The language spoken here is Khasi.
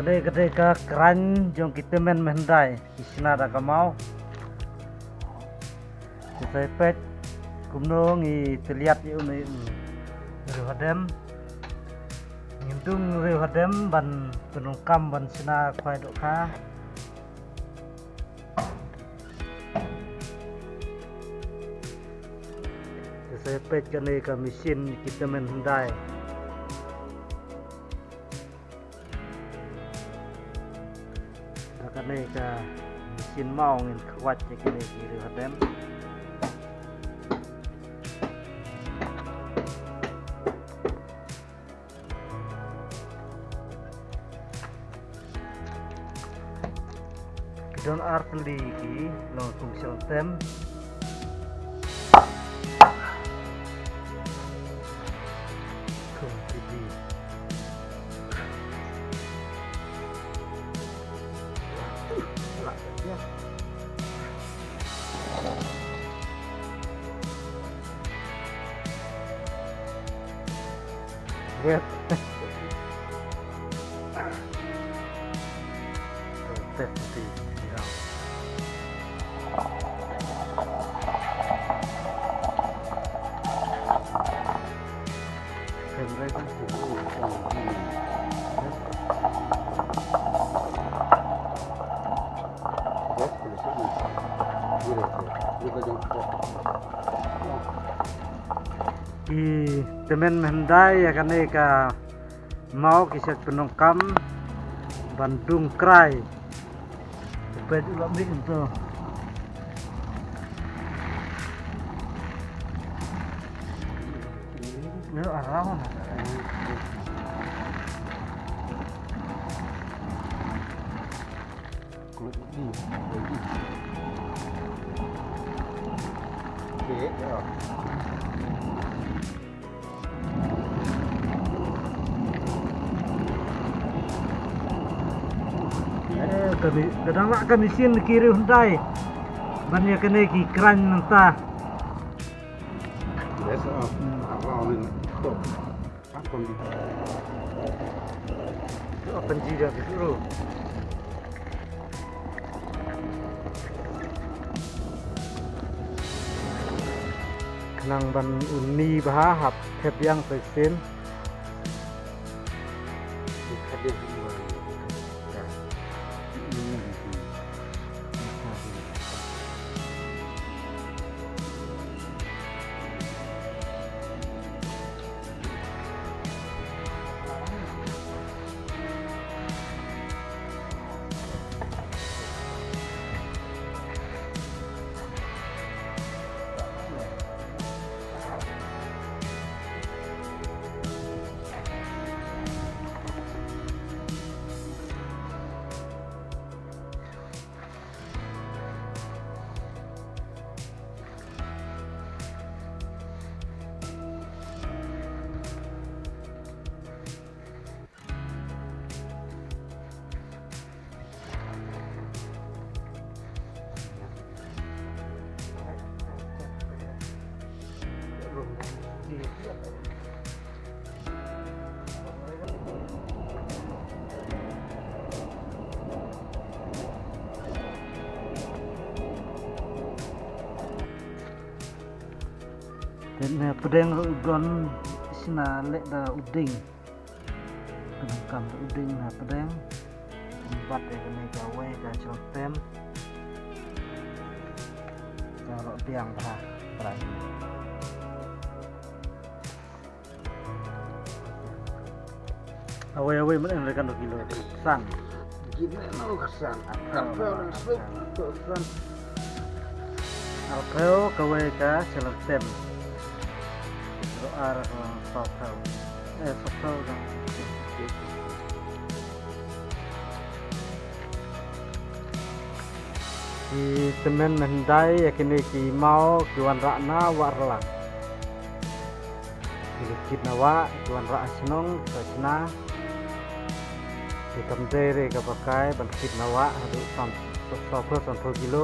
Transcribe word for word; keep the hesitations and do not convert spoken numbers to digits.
Dei ka dei ka kren jong ki tymmen mehyndai ki shna da ka maw. Te sa peit kumno ngi tylliat ïa u, u riew hadem. Ngim dung riew hadem ban pyndonkam ban shna khwai dohkha. Te sa peit kane ka machine ki tymmen hyndai. Da kane ka machine maw ngin khwat ïa kine ki riew hadem. Ki don ar tylli ki long kum shel tem. Kum tylli. Wet. Tet ti, ya. Kem re kan ti. Ki tymmen mehyndai ïa kane ka maw ki sa pyndonkam ban dung krai. Peit u la mih to. Ïa, arang. Eh, ka mi-, ka dang lah ka machine ki riew hyndai. Ban ïa kane ki kren nangta. Yes, ah. Hmm. Ah, ah, ni. Stop. Khnang ban uni bha hap thep biang sa shisien. Te na pdeng ruh don shisha leh da u dieng. Pyndonkam da u dieng na pdeng. Bat ïa kane kawei ka shaltem. Ka ruh biang bha. Awei awei men en rekan kilo san. Gini no san. Apa san? Arphew kawei ka shaltem. Ro ar, eh, saw phew. Eh, saw phew ka. Ki tymmen mehyndai ïa kine ki maw ki wanrah na Wah Rlang. Ki la kit na wah, ki wanrah ha shnong, ki sa shna. Te kam dei re kaba kai ban kit na wah haduh san, saw phew, san phew kilo.